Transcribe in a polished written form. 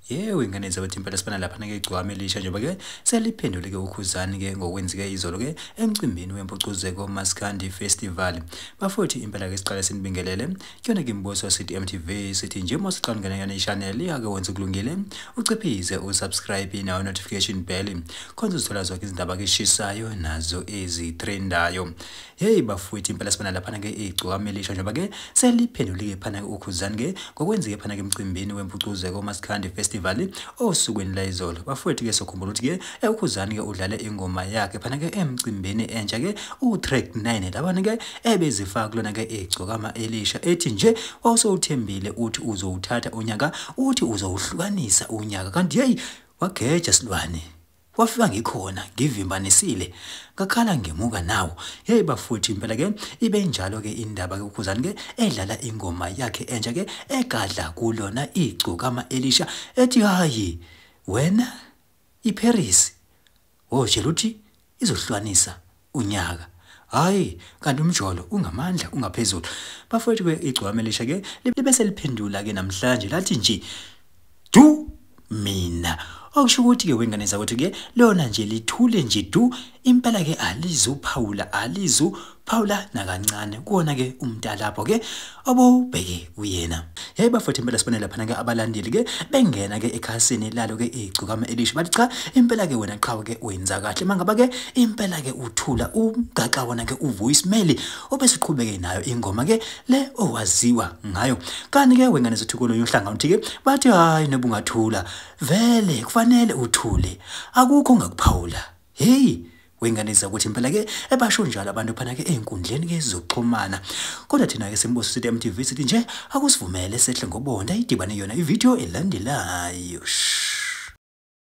Yebo, ingane zakwethu impela sibona laphana-ke igcokama elisha njengoba-ke seliphendule-ke uKhuzani-ke ngokwenzeke izolo-ke emcimbini wempucuzeko Maskandi Festival. Bafowethu impela-ke siqale sinibingelele kuyona-ke imibuso sithi MTV sithi nje uma usuqala ungena kuyona i-channel iyake wenza kulungile uciphize usubscribe nayo notification bell khona uzothola zonke izindaba-ke eshisayo nazo ezitrendayo. Hey bafowethu impela sibona laphana-ke igcokama elisha njengoba-ke seliphendule-ke phana-ke uKhuzani-ke ngokwenzeke phana-ke emcimbini wempucuzeko Maskandi Festival osukwini layizolo. Bafowethu ke sokhumbula ukuthi ke uKhuzani ke udlale ingoma yakhe phana ke emcimbini entsha ke utrack 9 labana ke ebezifaka kulona ke igcokama elisha ethi nje wawusowuthembile uthi uzowuthatha unyaka uthi uzowuhlukanisa unyaka kanti hey wageja silwane wafika ngikhona ngivimbanisile ngakhala ngemuka nawo. Hey bafowethu impela ke ibe njalo ke indaba ke uKhuzani ke edlala ingoma yakhe entsha ke egadla kulona igcokama elisha ethi hayi wena iParis wotshela uthi izohlukanisa unyaka. Hayi kanti umjolo ungamandla ungaphezulu. Bafowethu ke igcokama elisha ke libe seliphendula ke namhlanje lathi nje du mina okusho ukuthi ke wengane zakwethu ke lona nje lithule nje du impela ke alizuphawula alizuphawula nakancane kuona ke umntalapho ke obubheke kuyena. Hey bafowethu impela sibone laphana ke abalandeli ke bengena ke ekhasini lalo ke igcokama elisha bathi cha impela ke wena qhawe ke wenza kahle mangaba ke impela ke uthula umgaxa wona ke uvoice mail obese uqhubeke nayo ingoma ke le owaziwa ngayo. Kanti ke wengane zethu kolonye uhlanga uthi ke bathi hayi nobungathula vele kufanele uthule akukho ongakuphawula. Hey wengane zakuthi impela ke ebasho njalo abantu phana ke einkundleni ke zokuxhumana. Kodwa thina ke simbuso sithi MTV sithi nje akusivumele sehle ngobonda idibane yona ivideo elandelayo.